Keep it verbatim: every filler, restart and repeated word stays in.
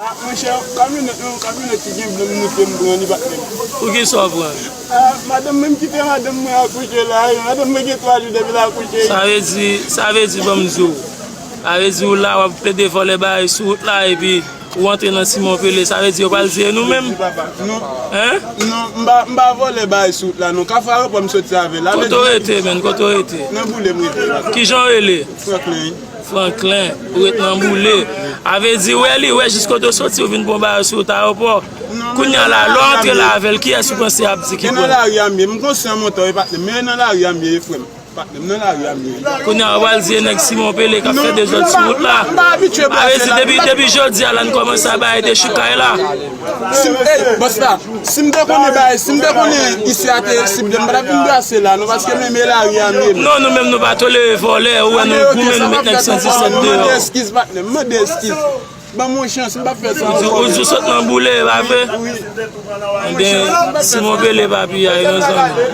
Ah, monchè, kamyonèt, yon kamyonèt ki gen blan m moute m pran li, patnè. Pou ki sa w pran? Ah, madanm mwen, m kite madanm mwen akouche la, wi. Madanm mwen gen twa jou depi l akouche. Sa vle di, sa vle di, ban m di w. Sa vle di w la, w ap plede vòlè bagay sou wout la, epi ou antre nan Simon Pele. Sa vle di yo pral tiye nou menm? Wi, papa. Non. Hein? Non, m pa, m pa vòlè bagay sou wout la, non. Kafou Ayewopò m soti avè l. Kote w rete, menn? Kote w rete? Nan Boule m rete, papa. Kijan w rele? Franklin. Franklin, ou ret nan Boule. A vle di, wè li, wè jis kote w soti, ou vin pran bagay sou wout Ayewopò. Kounye a la, lè w antre la avè l, kiyès ou panse ap di ki pran? E nan lari a m ye, m konsyan montan, wi, patnè m, men e nan lari a m ye, wi, frè m. Patnè m, nan lari a m ye. Kounye a, ou pral di e nèg Simon Pele k ap fè dezòd sou wout la. A vle di, depi, depi jodi a la, n kòmanse a bay dechoukay la. Si m, ey, bòs la, si m te konnen bagay, si m te konnen isi a te sible, m pa t ap vin brase la, non, paske menm e lari a m ye. Non, nou menm, nou pa tolere vòlè, ou wè nou goumen, nou met nèg san disèt deyò. M mande eskiz, patnè m, mande eskiz. Ban m yon chans, m p ap fè sa ankò. Ou di w sot nan Boule, e pa vre? Wi. Ebyen, Simon Pele pa piyay, non, zanmi.